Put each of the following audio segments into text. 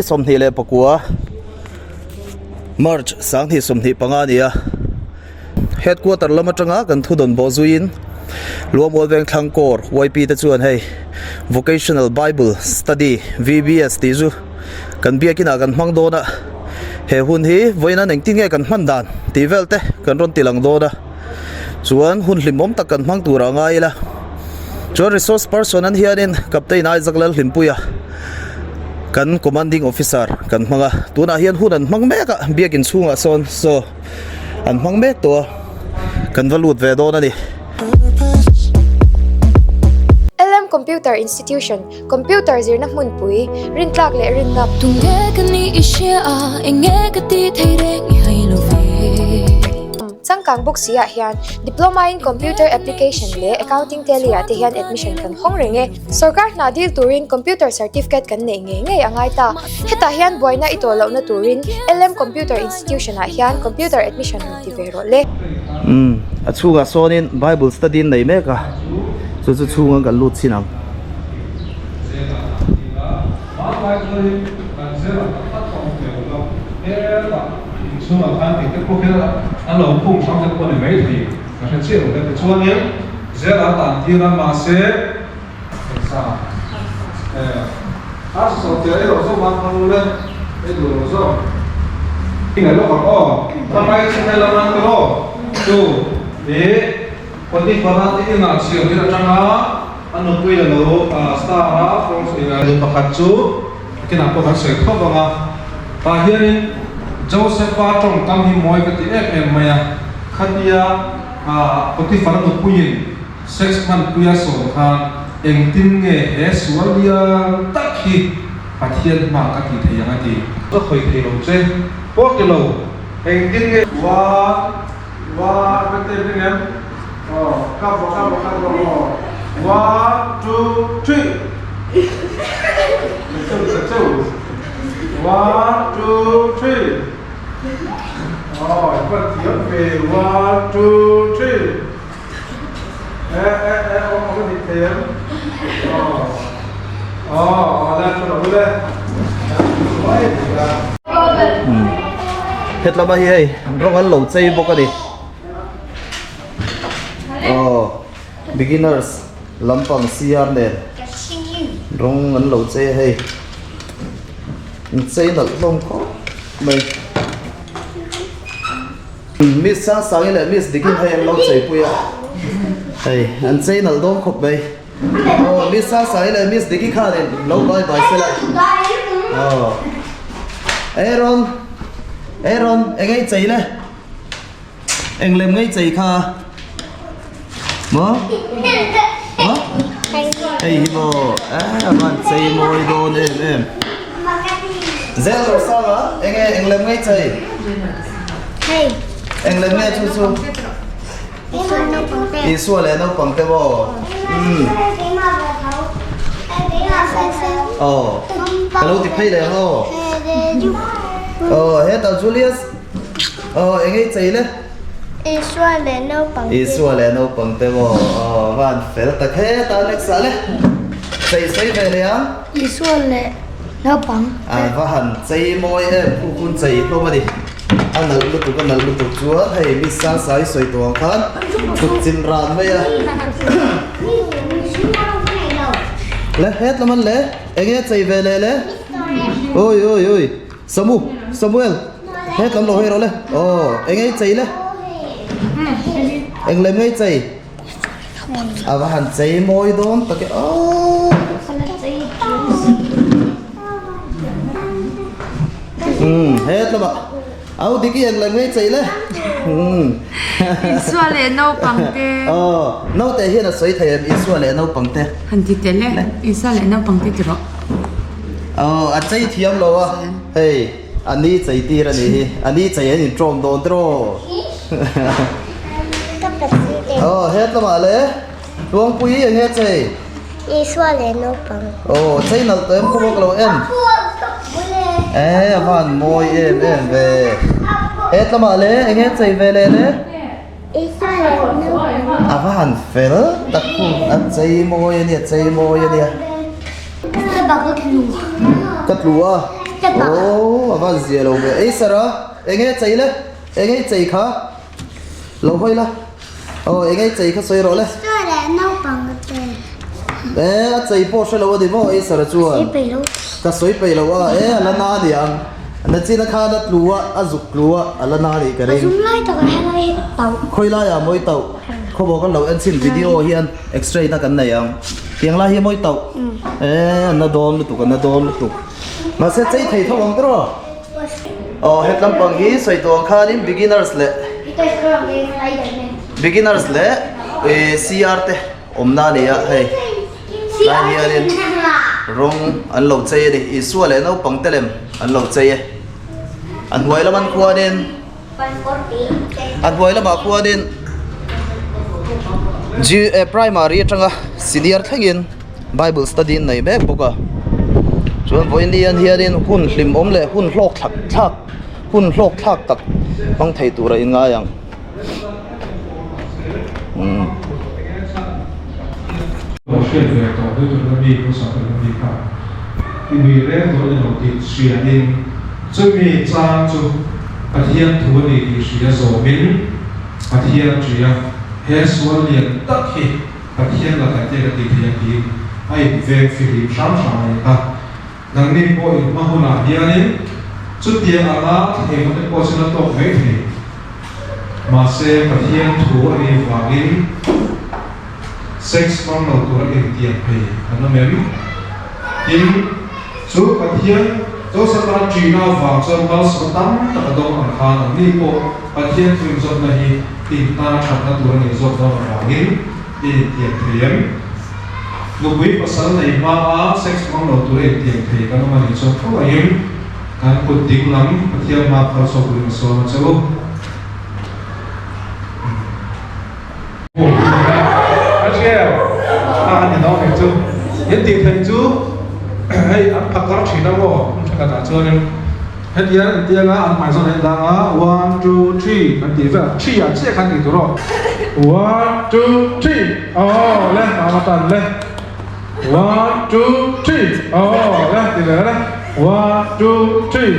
29 March 2025 a ni a, Headquarter lam atanga kan thu dawn bawh zuiin Luamual Vengthlang Corps YP te chuan hei Vocational Bible Study, VBS, tih chu kan biakin ah kan hmang dawn a, he hun hi vawiin an engtin nge kan hman dan tih vel te kan rawn ti lang dawn a, chuan hun hlimawm tak kan hmang tur ah ngai ila, chuan resource person an hianin Captain Isaac Lalhlimpuia kan commanding officer kan hmang a, tunah hian hun an hmang mek a biakin chhungah sawn saw an hmang mek tawh a kan va lut ve dawn a ni. LM Computer Institution, Computer zirna hmunpui, rintlak leh rinna. Tunge ka ni i hria a, enge ka ti thei reng i hai lo ve. Changkang bawk si ah hian Diploma in Computer Application leh Accounting Tally ah te hian admission kan hawng reng e. Sorkar hna dil turin Computer Certificate kan neih ngei ngei a ngai ta. Hetah hian buaina i tawh lohna turin LM Computer Institution ah hian Computer Admission rawn ti ve rawh le. Umm a chhungah sawnin Bible study an nei mek a, chu chu chhunga kan lut chhin ang. Pakhat chu kinah pawh kan sawi khawp ang a, tah hianin Joseph-a tawngkam hi mawi ka ti em em mai a, khatia Potiphar-a nupuiin Sex hmanpuia sawm khan engtin nge he sual lian tak hi Pathian hma ka ti thei ang a ti. Ka khawi thei lo che pawh ti lo engtin nge. One one ka tep ring em aw ka bawk ka bawk ka bawk aw one two three ka cheu ka cheu one two three aw i hman thiam ve one two three. Hetlama hi hei rawng an lo chei bawk a ni aw beginners lampang siar nen rawng an lo chei a hei inchei nalh hlawm khawp mai. Miss Sangsangi leh Miss Dikin hei an lo cheipui a, hei an chei nalh dawn khawp mai. Aw Miss Sangsangi leh Miss Diki khanin lo bye bye se la. Aw Aaron Aaron eng ei chei le? Eng lem ngei chei kha? Maw? Maw? Hei hi maw? A van chei mawi dawn em em. Zel lo sang a, enge eng lem ngei chei? Hei. Eng lem nge chu chu? Isua leh naupang te maw? Umm. Aw. Ka lo ti phei leh ang aw. Aw, hetah Julius. Aw, enge i chei le? Isua leh naupang te. Isua leh naupang te maw? Aw, van fel tak hetah next ah le. Chei sawi ve leh ang. Isua leh naupang te. A va han chei mawi em, khu khun chei hlawm a ni. A nalh lutuk a nalh lutuk chuan hei mi sang sai sawi tawh ang khan thut chin ran mai a. Le het lam an le, enge chei ve leh le? Oi oi oi. Samu, Samuel, he tlam lo hei rawh le. Aw, eng ei chei le? Eng lem ngei chei? A va han chei mawi dawn tak e. Aw. Hmm, he tlama. Au diki eng lem ngei chei le? Hmm. Isua leh naupang te. Aw, naute hian a sawi thei em Isua leh naupang te. Han ti tel e, Isua leh naupang te ti rawh. Aw a chei thiam lo a, hei a ni chei tir a nih hi, a ni chei an intawm dawn tiraw. Aw het lamah le Luangpui eng nge chei? Isua leh naupang. Aw chei nalh tawh em khaw bawk lo en. E a van mawi em em ve. Het lamah le eng nge chei ve leh le? A va han fel tak khu a chei mawi a nia chei mawi a nia. Ka tlu a. Aww a van zia lo ve. Ei Sara, enge a chei le? Enge i chei kha? Lo hawi la. Aw enge i chei kha sawi rawh le. Isua leh naupang te. E a chei pawh hre lo a ni maw ei Sara chuan. Sawi peih lo. Ka sawi peih lo a, e a la na a ni ang. Nachina khan a tlu a, a zuk tlu a, a la na a nih ka ring. A zum lai takah hian a hi tauh. Khawi laiah mawi tauh. Khawbaw kan lo en chhin video hian x-ray na kan nei ang. Tiang lai hi mawi tauh. E a na dawn lutuk a na dawn lutuk. Mahse chei thei tho ang tawh. Aw het lampang hi sawi tawh ang khanin beginners leh beginners leh eh CR te awmna a ni a hei tlai hianin rawng an lo chei a ni Isua leh naupang te lem an lo chei e a hnuai lam an khuanin A hnuai lamah khuanin G eh primary atanga senior thlengin bible study an nei mek bawk a chuan vawiin ni an hianin hun hlimawm leh hun hlawk thlak thlak hun hlawk thlak tak hmang thei tur a inngai ang umm. Lo hriat ve tawh Deuteronomy hmasa Deuteronomy kha i nui reng dawn emaw tih hriain chumi chang chu Pathian thu a ni tih hria zawmin Pathian ṭia he sual lian tak hi Pathian lakah te ka ti thei a tiin a inveng fihlim hram hram a ni kha. Nangni pawh in hma hunah hianin chutiang anga thleng te pawh chu la tawk mai thei. Mahse Pathian thu a nih vangin sex hmang lo tura intiam thei an awm em? Tin, chu Pathian Joseph-a ṭihna avang chuan malsawmna tam tak a dawng ang khan anni pawh Pathian thu inzawmna hi intana ṭhatna tur a nih zawk dawn avangin i intiam thei em? Nupui pasal nei hmaa sex hmang lo tura intiam thei kan awm a nih chuan khawngaihin kan kut ding lam Pathian hmaa phal chhuak turin a sawm a che u. He tih theih chu hei an phakar thin a maw thenkhatah chuanin hetiang an intiang a an hmai zawn a indang a one two three an tih vel three ah chiah khan tih tur aw one two three aw le mama tan le one two three aw le ti ve le one two three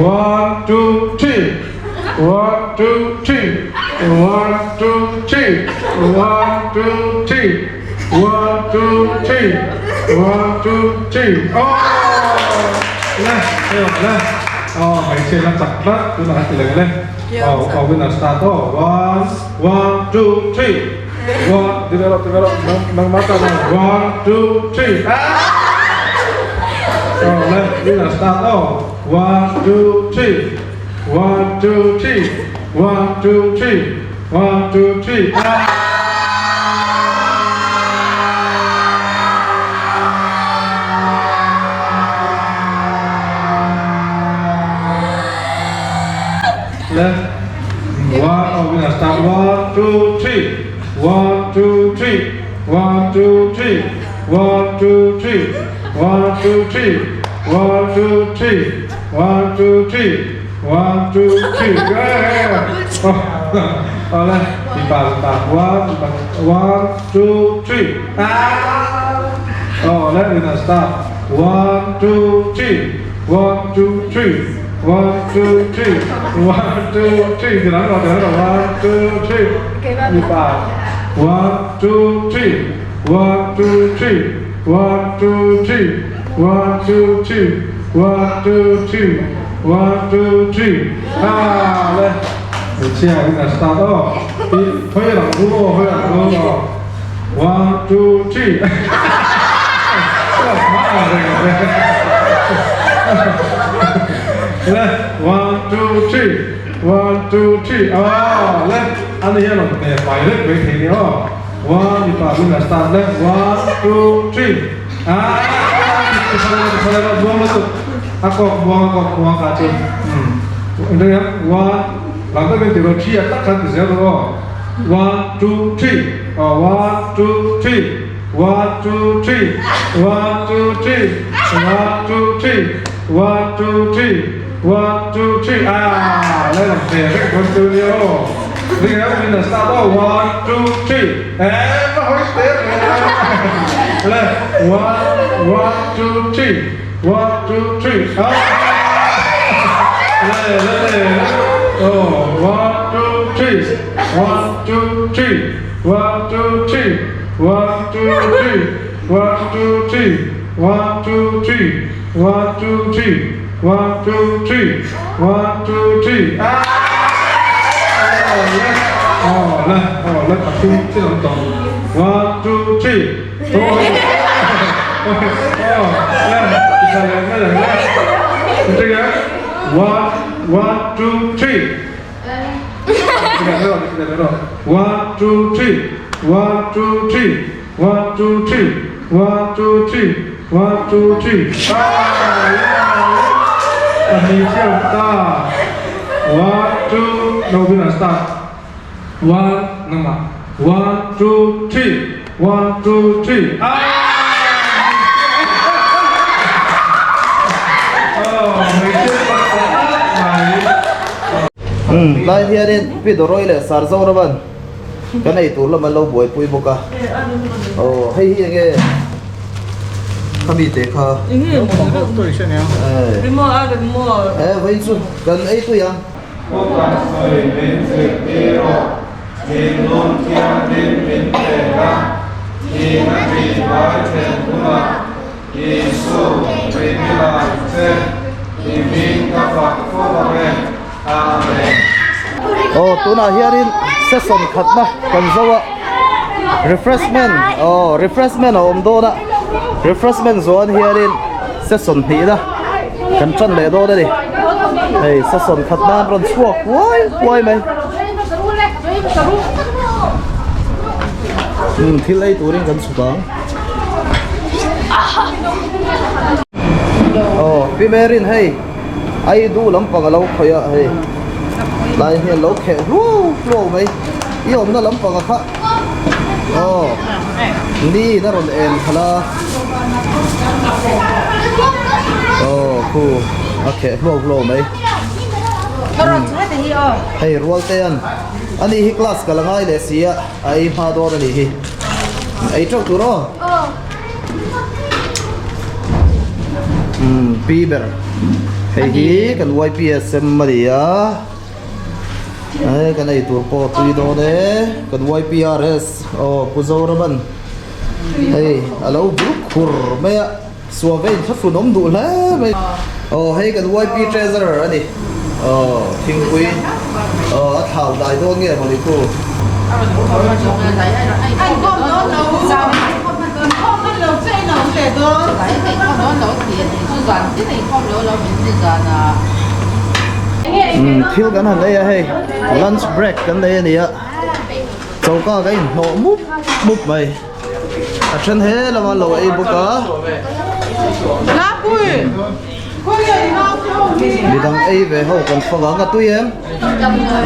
one two three One two three one two three one two three one two three one two three aw le hei awm le aw hmeichhia la chak tlat tunah kan ti leh le aw aw winner start aw one one two three one ti ve rawh ti ve rawh nangmah tan one two three aw le winner start aw one two three One two three one two three one two three Left one oh we start one two three one two three one two three one two three one two three one two three One two three one two three Awle mipa mipa one mipa one two three Awle winner start one two three one two three one two three one two three ti lam rawh ti lam rawh one two three mipa one two three one two three one two three One two three one two three one two three ah le hmeichhia in a start aw i hawi rang ru aw hawi rang ru aw one two three le one two three one two three aw le ani hian rawn hne fai vek mai thei ni aw one mipa in a start le one two three A kawk muang a kawk muang kha chu one lam deuh in tih three a tak khan ti zel rawh aw one two three aw one two three one two three one two three one two three one two three one two three ah lai lam ve vek dawn chu nia aw ring ang in a start aw one two three eh va hawi teh reng a le one one two three. One, two, three. Ah! Le, le, le, le. Oh, one, two, three. One, two, three. One, two, three. One, two, three. One, two, three. One, two, three. One, two, three. One, two, three. One, two, three. Ah! Oh, le. Oh, le. Oh, le. Pathum chiah an tawng. One, two, three. One two three one two three one two three one two three one two three one two three one two no winner start One nangmah one two three one two three Umm tlai hianin Pi Dawrawi leh Sir Zoraman kan ei tur lam an lo buaipui bawk a aw hei hi enge khami te kha eh vawiin chu kan ei tui ang. Aw kan sawi min zirtir rawh, min lawm thianghlim min pek a, thihna ṭih vai thlen hunah Isu min milai che, i hming ka fak fo ang e, Amen. Aw tunah hianin session khatna kan zo a, refreshment aw refreshment a awm dawn a, refreshment zawh hianin session hnihna kan tan leh dawn a ni hei session khat nan rawn chhuak huai huai mai umm thil ei turin kan chhuk ang aw pi Mary'n hei ai duh lampang a lo khawih a hei tlai hian lo kheh hluau hluau mai i awmna lampang a kha aw ni in a rawn en khalh a. Aw khu a kheh hluau hluau mai hei rual te an ani hi class ka la ngai leh si a a ei hma dawn ani hi ei teuh tur aw umm pi ber hei hi kan ypsm a ni a hei kan ei tur pawh a tui dawn e kan yprs aw pu zoraman. Hei a lo bur khur mai a, suah ve in thlahrun awm duh hle mai. Aw hei kan YP treasurer a ni. Aw thingpui aw a thlau dai dawn nge mawni khu. Umm thil kan han ei a hei lunch break kan nei a ni a. Choka ka inhnawh mup mup mai. A then he lama lo ei bawk a. Midang ei ve ho kan fang ang a tui em.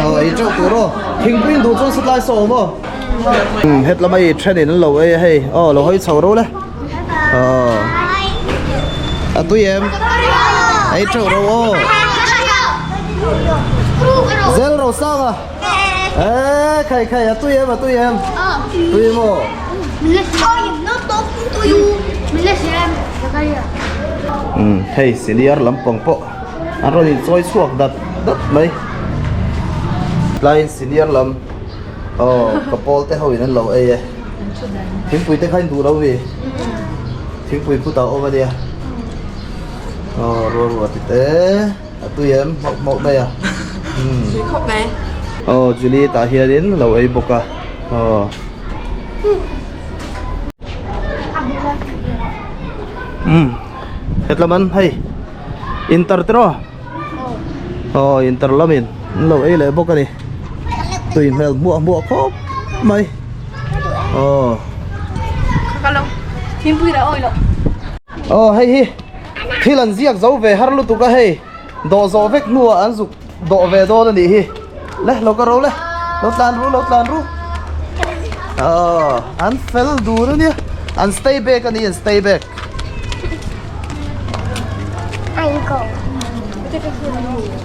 Aw ei teuh tur aw. Thingpui in duh chuan satlai saw awm aw. Het lama i then in an lo ei a hei. Aw lo hawi chho ro le. Aw. A tui em. Ei teuh ro aw. Zel ro sang a. Ê, khai khai a tui em a tui em tui em aw hei senior lampang pawh an rawn in chawi chhuak dat dat mai tlaiin senior lam aw ka pawl te ho in an lo ei e thingpui te kha in duh lo mi thingpui khutah a awm ania aw rual rual ti te. A tui em hmauh hmauh mai a. Tui khawp mai. Aw Julie tah hianin lo ei bawk a. Aw. Umm hetlam an hei inter te rawh. Aw inter lamin an lo ei leh bawk a ni. Tui hmel hmuah hmuah khawp mai. Aw. Aw hei hi. Thil an ziak zo ve har lutuk a hei, dawh zawh vek hnuah an zuk dawh ve dawn a nih hi. Le lo ka ro le, lo tlan ru lo tlan ru. Aw, an fel dun a nia, an stay back a ni an stay back.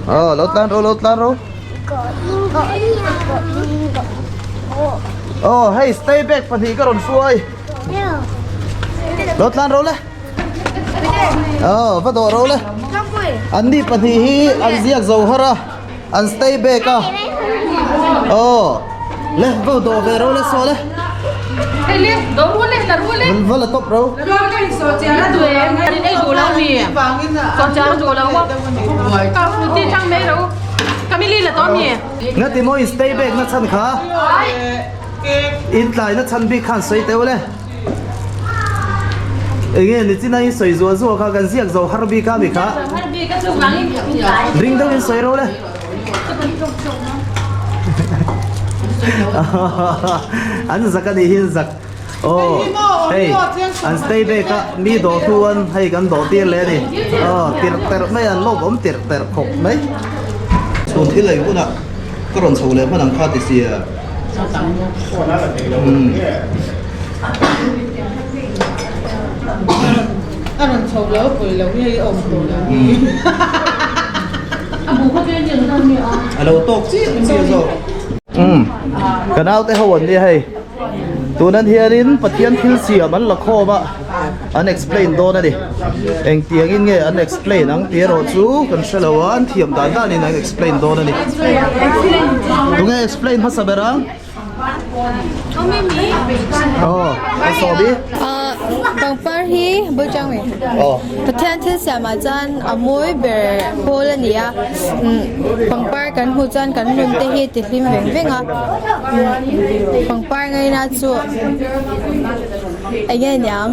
Aw, lo tlan ru lo tlan ru. Aw, hei stay back pahnih ka rawn hruai. Lo tlan ro le. Aw va dawh ro le. An ni pahnih hi an ziak zo har a, an stay back a. Aw le va dawh ve ro le saw le. Va la tawp ro. Ngati maw in stay back na chhan kha? In tlai na chhan bik khan sawi teuh le. Enge ni chin a in sawi zuah zuah kha kan ziak zo har bik a mi kha. Ring deuh in sawi ro le. An zak a nih hi an zak. Aw hei an stay back a mi dawh thu an hei kan dawh tir leh a ni. Aw tirh terh mai an lawk awm tirh terh khawp mai. Chhun thil ei hunah ka rawn chho leh hman ang kha ti sia. A rawn chho lo pui lo nge i awm tawh lo ni. A lo tawk chiah chiah zawk. Umm ka naute ho an nia hei. Tunan hianin Pathian thil siam an la khawm a, an explain dawn a ni. Engtiangin nge an explain ang tih erawh chu kan hre lo a, an thiam dan danin an explain dawn a ni. Tunge explain hmasa ber ang? Aw, ka sawm i. Pangpar hi bul chang mai. Aw. Pathian thil siamah chuan a mawi ber pawl a ni a, pangpar kan hmuh chuan kan nun te hi ti hlim veng veng a, pangpar ngaina chu eng nge niang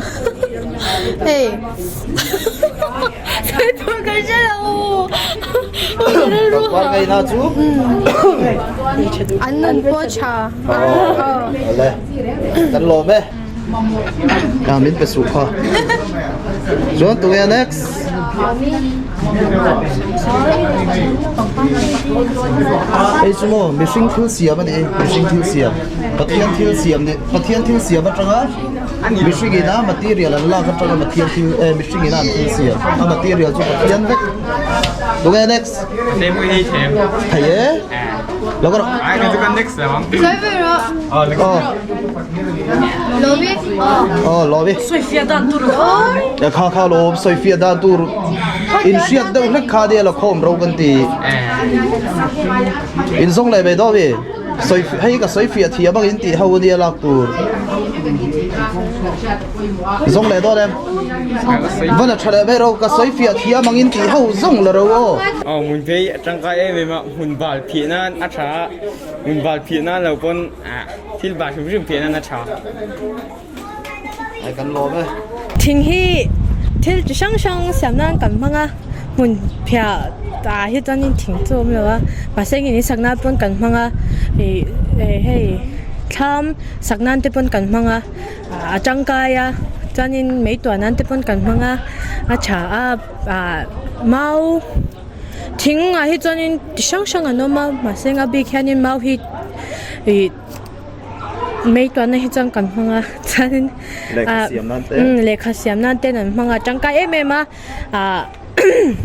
hei sawi tur kan hre lo pangpar ngaina chu an nun pawh tha aw le kan lawm e. Ah min pe suh kha. Chuan tunge a next? Hei chu maw mihring thil siam a ni mihring thil siam Pathian thil siam ni Pathian thil siam atanga mihring ina material an lak atanga Pathian thil eh mihring ina an thil siam a material chu Pathian vek. Tunge next? Thei e. Lo ka rawh. Aw. Aw Lovi. Ya kha kha lawm sawi fiah dan tur in hriat deuh hlek kha nia la khawm ro kan ti. In zawng leh mai dawn mi sawi hei ka sawi fiah thiam ang in tih ho ania lak tur. Zawng leh dawn em? Va la tha leh mai ro ka sawi fiah thiam ang in tih ho zawng la ro aw. Aw hmun phei a tangkai em em a hmun bal phih nan a tha a hmun bal phih nan lo pawn Thil bak hrim hrim piah nan a tha. Ai kan lawm e. Thing hi thil chi hrang hrang siam nan kan hmang a, hmun phiah ah hi chuanin thing chu a awm lo a, mahse engin in sak nan pawn kan hmang a, ih hei thlam sak nan te pawn kan hmang a, a tangkai a, chuanin mei tuah nan te pawn kan hmang a, a tha a, ah mau. Thing ah hi chuanin ti hrang hrang an awm a mahse a bik hianin mau hi ih mei tuahna hi chuan kan hmang a chuanin Lehkha siam nan te. umm lehkha siam nan ten an hmang a tangkai em em a ah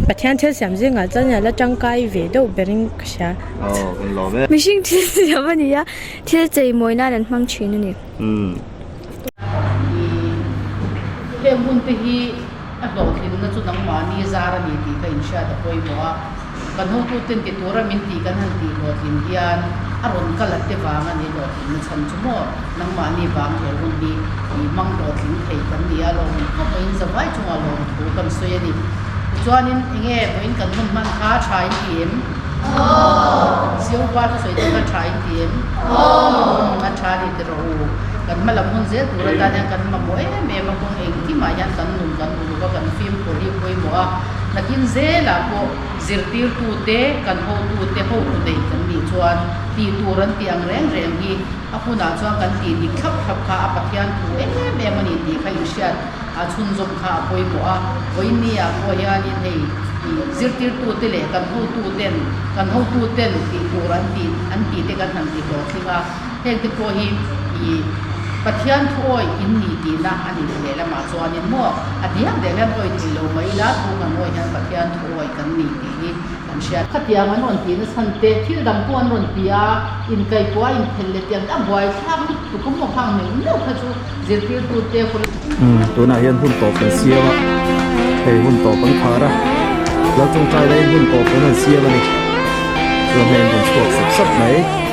Pathian thil siam zingah chuan a la tangkai ve deuh berin ka hria. Aw kan lawm e. Mihring thil siam a ni a, thil chei mawi nan an hmang thin a ni. Umm. Heng hun te hi A hlawhtlinna chu nangmahni zar a ni tih ka inhriat a pawimawh a, kan hotuten ti tura min tih kan han tih hlawhtlin hian a rawn kal a te vang a ni hlawhtlinna chhan chu maw nangmahni vang he hun hi i hmang hlawhtling thei kan ni a lawm khawp maiin zavai chungah lawmthu kan sawi a ni. Tichuanin enge vawiin kan hun hman kha tha in ti em? Siaupa thusawi te kha tha in ti em? A tha a ni ti rawh u. Kan hma lam hun zel tur atan hian kan mamawh em em a, kawng engkimah hian kan nun kan uluk a, kan fimkhur hi pawimawh a. Nakin zelah pawh zirtirtute, kan hotute, hotu nei kan nih chuan tih tur an tih ang reng reng hi a hunah chuan kan tih dik thlap thlap kha a Pathian thu em em a ni tih kha inhriat a chhunzawm kha a pawimawh a, vawiinniah pawh hianin hei ih zirtirtute leh kan hotuten kan hotuten tih tur an tih an tih te kan han ti hlawhtling a, heng te pawh hi ih Pathian thu awih in ni tihna a ni leh lamah chuanin maw a diak deuh hian awih thei lo mai ila thu kan awih hian Pathian thu awih kan ni tih hi kan hriat. Khatiang an rawn tih nachhan te thil dang pawh an rawn ti a, inkaihpawh a inphelh leh tiang te a buaithlak lutuk a maw khang neuh neuh kha chu. Zirtirtute Umm tunah hian hun tawp kan siam a. Hei hun tawp an khar a, Laltawngtai laiin hun tawp an han siam a ni. Chuan hei an rawn chhuak sap sap mai.